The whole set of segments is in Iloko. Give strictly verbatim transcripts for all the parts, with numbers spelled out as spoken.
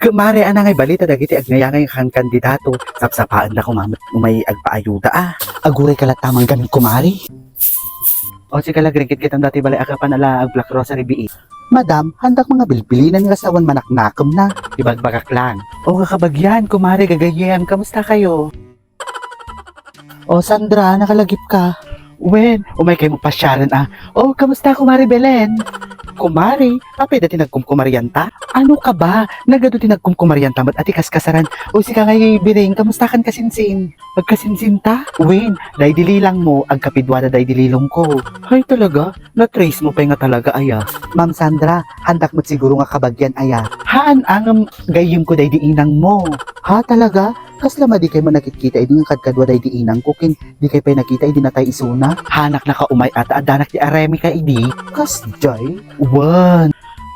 Kumare, ania ngay balita dagiti agnayangay nga kandidato? Sapsapaenda koma met umay agpaayuda a. Aguray ka latta manggamin, kumare. O, sika la, agringkit kitang dati balay a gapan a la ag-Black Rosary bii. Madam, haandak nga bilbilinan nga sawen manaknakemna. Ibagbagak lang. O, kakabagian, kumare, gagayyem, kamusta kayo? O, Sandra, nakalagip ka? Wen, umay kayo pasiaren a. O, kamusta, kumare Belen? Kumare, apay da ti nagkumkumarianta? Ano ka ba? Nagadu ti nagkumkumarianta met a ti kaskasaran. O, sika ngay, Biring, kamusta kan kasinsin? Agkasinsinta? Wen, daydi lilangmo, agkapiduada daydi lilongko. Hay, talaga? Na-trace mo pay nga talaga aya? Ma'am Sandra, haandak met siguro nga kabagian aya. Haan a ngem gayyemko daydi inangmo. Ha, talaga? Kasla madikay met nakitkita idi nga kadkadua daydi inangko ken dikay pay nakita idi natay isuna? Haanak nakaumay a ta addanak ti aremeka idi. Kasdiay? Wen.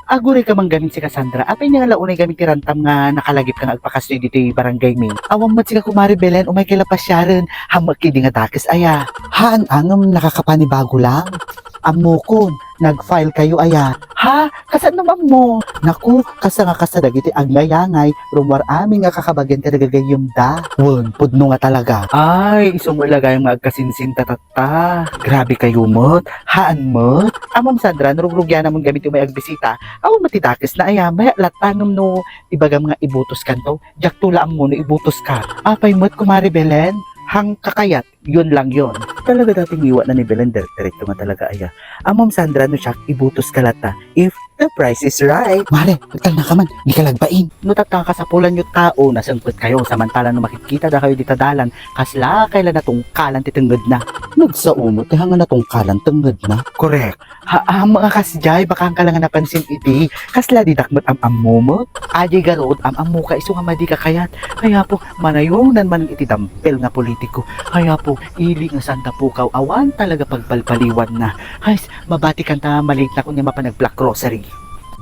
Aguray ka manggamin, sika Sandra. Apay nia nga la unay gamin ti rantam nga nakalagipka nga agpakastoy ditoy barangaymi? Awan met, sika kumare Belen, umay kay la pasiaren. Hammek idi nga dakes aya. Haan a ngem nakakapanibago lang. Ammokon, nag-file kayo aya. Ha? Kasano ammo? Naku, kasta nga kasta dagiti agnayangay, rummuar amin nga kakabagian kada gagayyemda. Wen, pudno nga talaga. Ay, isu met la gayam nga agkasinsinta tatta. Grabe kayo met. Haan met. A, Ma'am Sandra, narugrugianamon gamin ti umay agbisita. Awan met ti dakesna aya, mayak latta ngem no ibagam nga ibutoskanto. Diakto la ammo no ibutoska. Apay met, kumare Belen? Haan, kakayat. Yun lang yun. Talaga dati ngiwatna ni Belen, direkto nga talaga aya. A, Ma'am Sandra, no siak, ibutoska latta if the price is right. Mare, agtalna ka man, di ka lagbain. No tatta nga kasapulanyo tao, nasengpet kayo, samantala no makitkita da kayo dita dalan, kasla kay la natungkalan ti tengngedna. Nagsao met ti haan nga natungkalan tengngedna. Correct. Ha, a, mga kasdiay, baka haan ka lang nga napansin idi. Kasla didak met am-ammo met. Adiay garud, am-ammoka isu nga madi ka kayat. Kaya po, manayonan man iti dampel nga politiko. Kaya po, ili nga sanda pukaw, awan talaga pagpalpaliwanna. Hays, mabati kanta malikna kun nga mapan ag-Black Rosary.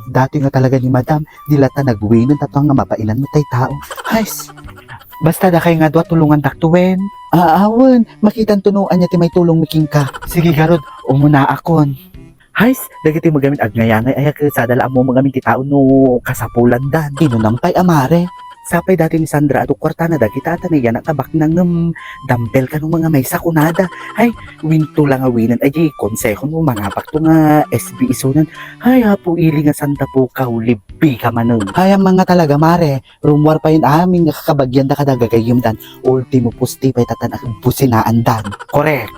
Dati nga talaga ni Madam, di latta nagwinen tapno nga mabainan met tay tao. Hays, basta dakay nga dua, tulongandakto wen. Aa, wen, makitanto no ania ti maitulongmi kenka. Sige garud, umunaakon. Hays, dagiti met gamin agnayangay aya ket sada la ammo met gamin ti tao no kasapulandan. Inunam pay a, mare. Sapay dati ni Sandra adu kuartana dagita ta nayanak a baknang ngem dampel kano nga maysa kunada. Ay, winto la nga winen a di konsehon no mangabakto nga S B isunan. Ay, Apo, ili nga sanda pukaw, libbi ka manen. Ay, amma nga talaga, mare. Rummuar payen amin nga kakabagianda kada gagayyemdan. Ultimo poste pay tatta nga agbusinaandan. Korek.